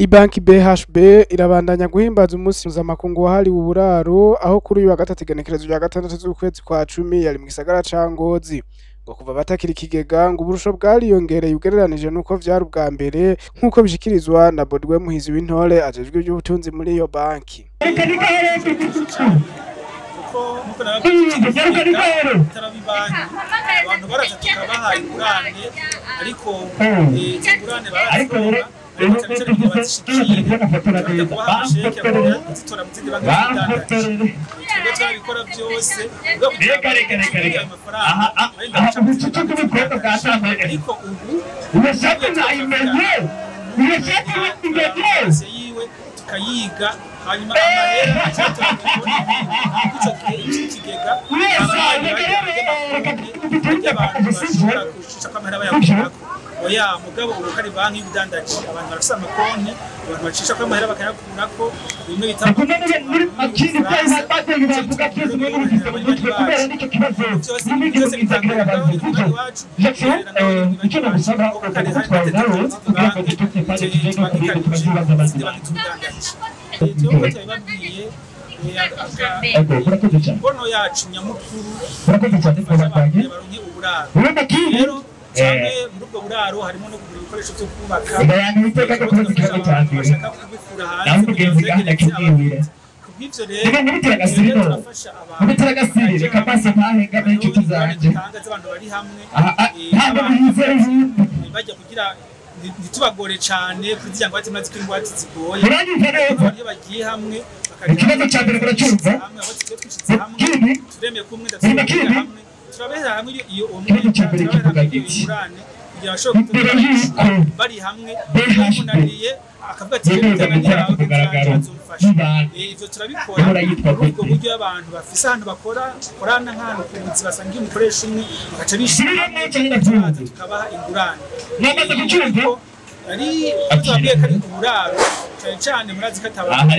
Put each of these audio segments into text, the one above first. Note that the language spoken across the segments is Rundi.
Ibanki BHB irabandanya guhimbaza umunsi mpuzamakungu wahariwe uburaro, aho kuri uyu wa gatatu igenekerezo rya 6 z'ukwezi kwa 10 yari mu gisagara ca Ngozi. Ngo kuva batakira ikigega ngo uburusho bwariyongereye ugereranije nuko vyari ubwa mbere, nk'uko bishikirizwa na Baudouin Muhizi w'Intore ajejwe ivy'ubutunzi muri iyo banki. Abantu baraza tukabaha ingurane, ariko ingurane barazironka tukayiga hanyuma amahera ikigega oya mugabo ubu kari banki y'ubudandaji abantu barafise amakonti, abantu bacisha ko amahera bakayakurako bimwe bita imbono yacu nyamukuru baronke uburaro. Rero cyane muri ubwo buraro harimo no kugura ibikoresho byo kubaka, bashaka kubikura hanze. Kubw'ivyo rero turafasha abantu abantu bari hamwe bajya kugira ntitubagore cyane kugira ngo batimaze ko ingwate zigoye. Iyo bagiye hamwe turemeye kumwe hamwe turabera hamwe iyo umurane kugira bashobore bari hamwe umunaniye akavuga ati ivyo turabikora muri ubwo buryo abantu bafise ahantu bakora korana nk'ahantu ku nzu basangiye umukoresha umwe bagaca bishira tukabaha ingurane. Ari tubabwiye ko ari uburaro cyane cyane murazi ko atabantu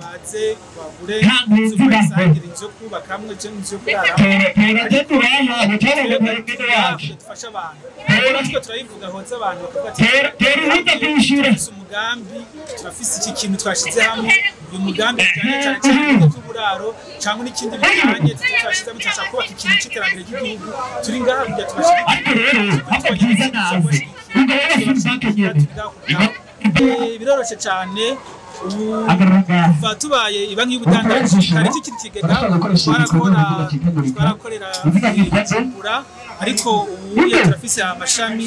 baze bagure inzu basangira inzu yo kubaka hamwe inzu yo kuraramo. Dufasha abantu natwe turayivuga hoza abantu bakavuga ati turafise umugambi, turafise iki kintu twashize hamwe, uyu mugambi cyane cyane cyane by'uburaro cyangwa n'ikindi bijanye twashize hamwe turashaka kubaka ikintu c'iterambere ry'igihugu, turi ngaha kugira tubashigikire. Biroroshe cyane kuva tubaye ibanki y'ubudandaji kare iki kigega twarakorera kugura, ariko ubu turafise amashami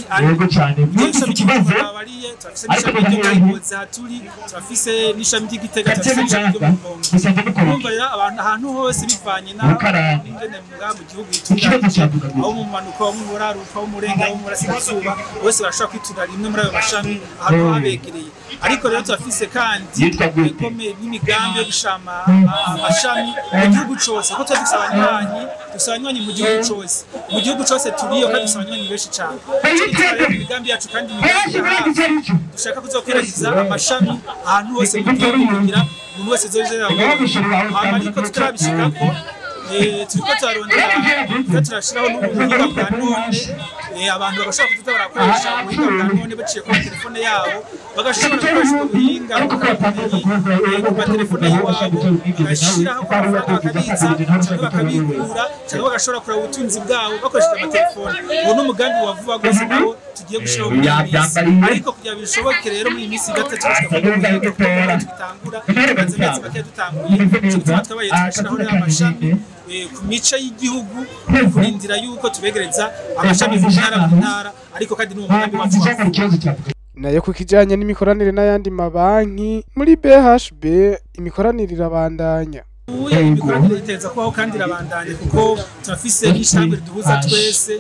turafise n'ishami ry'Ingozi haturi, turafise n'ishami ry'Igitega, turafise n'ishami ryo mu Rumonge. Urumva rero abantu ahantu hose bivanye n'ingene mu gihugu itunganyije, aho mu mpanuka, aho mu buraruko, aho mu murenge, aho mu burasirazuba, bose barashobora kwitura rimwe muri ayo mashami ahantu habegereye. Ariko rero turafise kandi n'imigambi yo gushama amashami mu gihugu cose, kuko tuba dufise abanywanyi, dufise abanywanyi mu gihugu cose, mu gihugu cose turiyo kandi dufise abanywanyi benshi cane. Imigambi yacu kandi dushaka kuzokwiragiza amashami ahantu hose mu gihugu kugira umuntu wese azoje hama, ariko tutarabishikako turiko turarondera, turashiraho n'ubuhinga bwa none, abantu bagashobora kuza barakoresha ubuhinga bwa none baciye kuri telefone yabo, bagashobora gukoresha ubuhinga ku matelefone y'iwabo, bagashiraho amafaranga bakabitsa cyangwa bakabikura cyangwa bagashobora kuraba ubutunzi bwabo bakoresheje amatelefone. Uwo ni umugambi wa vuba rwose nawo tugiye gushiraho muri iyi minsi, ariko kugira bishoboke rero muri iyi minsi gatatu tugitangura, tumaze amezi make dutanguye, gituma twabaye tugashiraho amashami ku mice y'igihugu kurindira yuko tubegereza amashami mu ntara mu ntara, ariko kandi n'uwo mugambi wacu. Nayo ku kijanye n'imikoranire n'ayandi mabanki muri BHB imikoranire irabandanya. Imikoranire iteza kubaho kandi irabandanya, kuko turafise n'ishirahamwe riduhuza twese,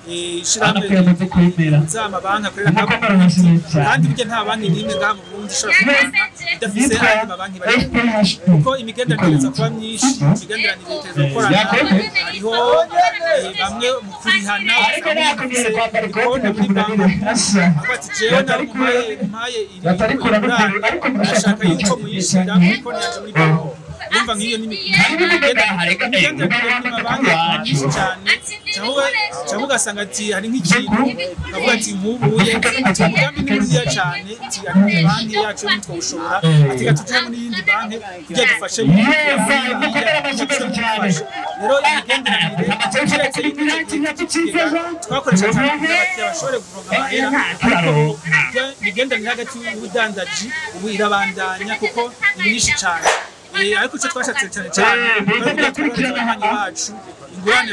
ishirahamwe rihuza amabanki akorera ngaha mu Burundi, kandi burya nta banki n'imwe ngaha mu Burundi ishobora kubana idafise ayandi mabanki bari, kuko imigenderanire iteza kuba myinshi, imigenderanire iteza gukorana. Hariho bamwe mu kurihana bafise konti muri banki, avuga ati jewe nawe mpaye ingurane ndashaka yuko muyishira muri konti yaje muri banki. Urumva nk'iyo ni imigenderanire n'amabanki myinshi cyane, cyangwa ugasanga ati hari nk'ikintu bavuga ati nk'ubuye ati umugambi ni mwiza cyane, ati banki yacu ntitwawushobora, ati reka tujye n'iyindi banki kugira dufashe mu rero imigenderanire keretse twakoresha cyane kugira abakiriya bashobore kuronka amahera, ariko imigenderanire hagati y'ubudandaji ubu irabandanya kuko ni myinshi cyane. Ariko icyo twashatse cyane cyane kugira ababanyi bacu ingurane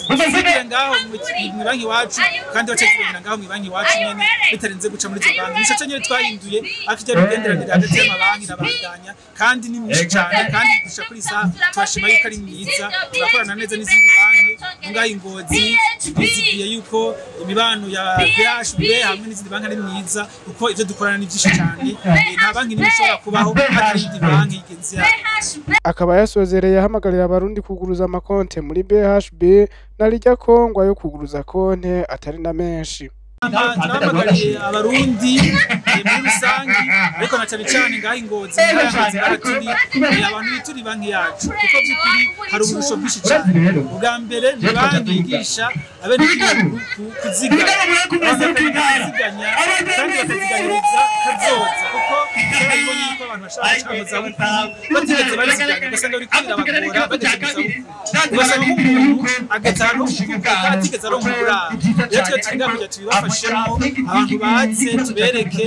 bazigire ngaho mu banki iwacu, kandi bace zibonera ngaho mu banki iwacu nyene bitarenze guca muri izo banki. Nico nyene twahinduye, ariko ijya migenderanire hagati y'amabanki irabandanya kandi ni myinshi cyane, kandi gushika kuri isaha turashima yuko ari myiza, turakorana neza n'izindi banki ngaho i Ngozi. Twizigiye yuko imibano ya BHB hamwe n'izindi banki ari myiza, kuko ivyo dukorana ni byinshi cyane. Nta banki n'imwe ishobora kubaho hatari iyindi banki igenzi yayo. Akaba yasozereye ahamagarira abarundi kuguruza amakonte muri BHB na rirya kongwa yo kuguruza konte atari na menshi. Turahamagariye abarundi muri rusange, ariko na cyane cyane ngaho i Ngozi turi abantu bituri banki yacu, kuko by'ukuri hari uburusho bwinshi cyane. Ubwa mbere ni banki yigisha abenegihugu kuziganya kandi bakaziganyiriza kazoza, kuko barabibonye yuko abantu bashaka guca mu zabukuru batigeze baziganya, ugasanga bariko birabagora bageze mu zabukuru, ugasanga nk'umuntu ageze ahantu ho kuvuka atigeze aronka uburaro. Rero twe turi ngaha kugira tubibafashemo, abantu baze tubereke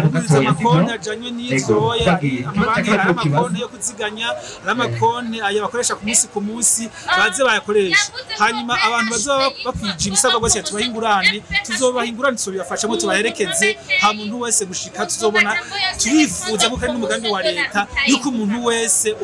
kugwiza amakonti ajanye n'ivyoya, amabanki hari amakonti yo kuziganya, hari amakonti aya bakoresha ku munsi ku munsi, baze bayakoresha. Hanyuma abantu bazoba bakwije ibisabwa bose tubaha ingurane, tuzobaha ingurane, tuzobibafashamo tubaherekeze, ha muntu wese gushika tuzobona. Turifuza kuko ari n'umugambi wa leta yuko umuntu wese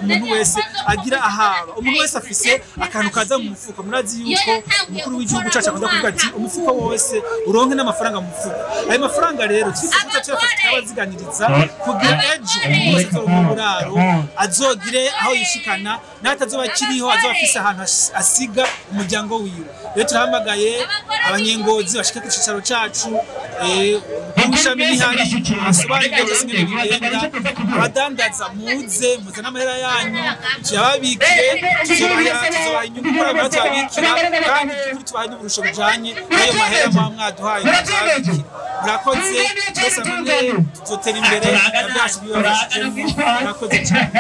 agira ahaba, umuntu wese afise akantu kaza mu mufuko. Murazi yuko umukuru w'igihugu cacu akunda kuvuga ati umufuko wose uronke n'amafaranga mu mufuko. Ayo mafaranga rero twifuza tuyafata tukabaziganiriza kugira ejo umuntu wese azoronka uburaro, azogire aho yishikana, n'atazoba akiriho azoba afise ahantu asiga umuryango wiwe. Rero turahamagaye abanyengozi bashika ku cicaro cacu, ishami rihari asobanurire byose ingene bigenda, abadandaza muze muzane amahera yanyu tuyababikire, tuzobaha inyungu kuri ayo mahera tuyabikira, kandi by'ukuri tubaha n'uburusho bujanye n'ayo mahera muba mwaduhaye tuyababikira. Murakoze twese hamwe tuzotera imbere na byacu bibafashijemo. Murakoze cyane.